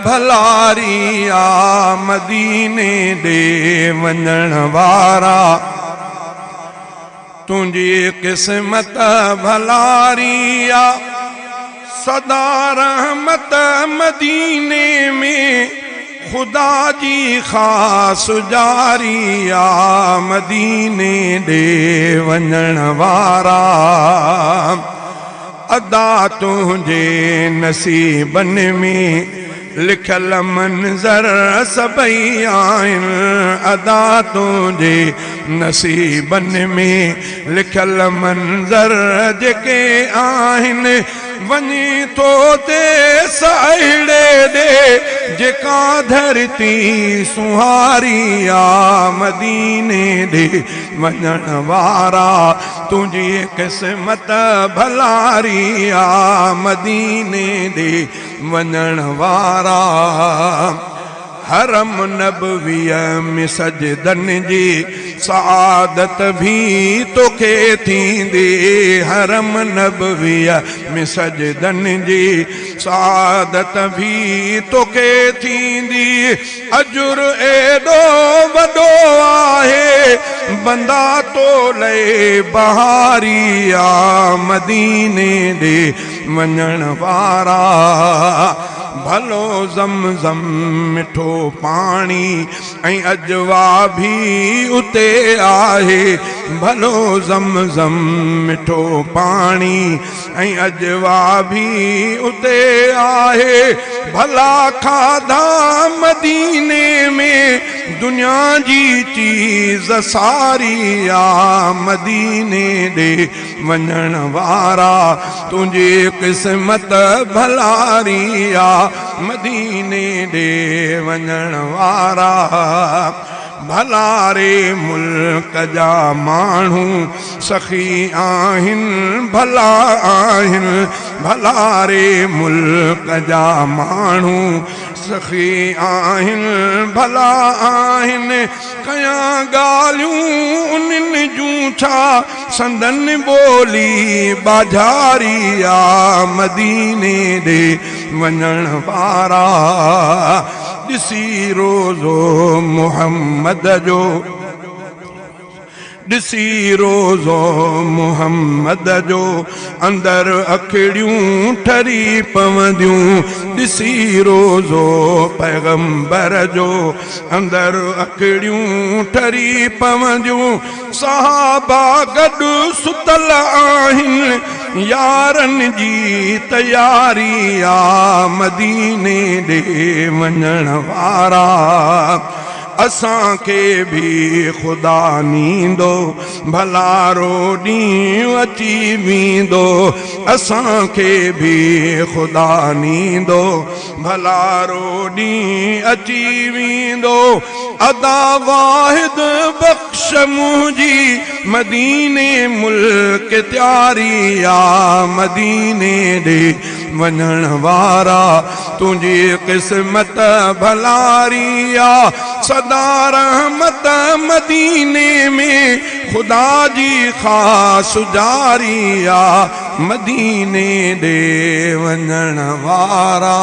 भलारी आ मदीने ॾे वञण वारा, तुंहिंजी क़िस्मत भलारी आ सदा रहमत मदीने में खुदा जी ख़ास जारी आ मदीने ॾे वञण वारा। अदा तुंहिंजे नसीबनि में लिखियल मंज़र सभई आहिनि, अदा तुंहिंजे नसीबनि में लिखियल मंज़र जेके आहिनि, वञी थो ते साइड़े ॾे जेका धरती सुहारी आ मदीने ॾे वञण वारा, तुंहिंजी क़िस्मत भलारी आ मदीने ॾे वञण वारा। हरम नबवीअ में सजदनि जी सआदत भी तोखे थींदी, हरम नबवीअ में सजदनि जी सआदत भी तोखे थींदी। अजुर एॾो वॾो आहे बंदा तो लए बहारी आ मदीने ॾे वञण वारा। भलो ज़मज़म मिठो पाणी ऐं अजवा भी उते आहे, भलो ज़मज़म मिठो पाणी ऐं अजवा भी उते आहे। भला खाधा मदीने में दुनिया जी चीज़ सारी आ मदीने ॾे वञण वारा, तुंहिंजी क़िस्मत भलारी आ मदीने ॾे वञण वारा। भलारे मुल्क जा माण्हू सखी आहिनि भला आहिनि, भलारे मुल्क जा माण्हू सखी आहिनि भला आहिनि। कयां ॻाल्हियूं उन्हनि जूं छा संदन ॿोली बाज़ारी आ मदीने ॾे वञण वारा। ॾिसी रोज़ो मोहम्मद जो, ॾिसी रोज़ो मोहम्मद जो अंदर अखिड़ियूं ठरी पवंदियूं, ॾिसी रोज़ो पैगंबर जो अंदर अखिड़ियूं ठरी पवंदियूं। सहाबा गॾु सुतल आहिनि यारनि जी तयारी आ मदीने ॾे वञण वारा। असांखे भी ख़ुदा ॾींदो भलारो ॾींहुं अची वेंदो, असांखे भी ख़ुदा ॾींदो भलारो ॾींहुं अची वेंदो। अदा वाहिद बख़्श मुंहिंजी मदीने मुल्क तयारी आ मदीने ॾे वञण वारा, तुंहिंजी क़िस्मत भलारी आ सदा रहमत मदीने में खुदा जी ख़ास जारी आ मदीने ॾे वञण वारा।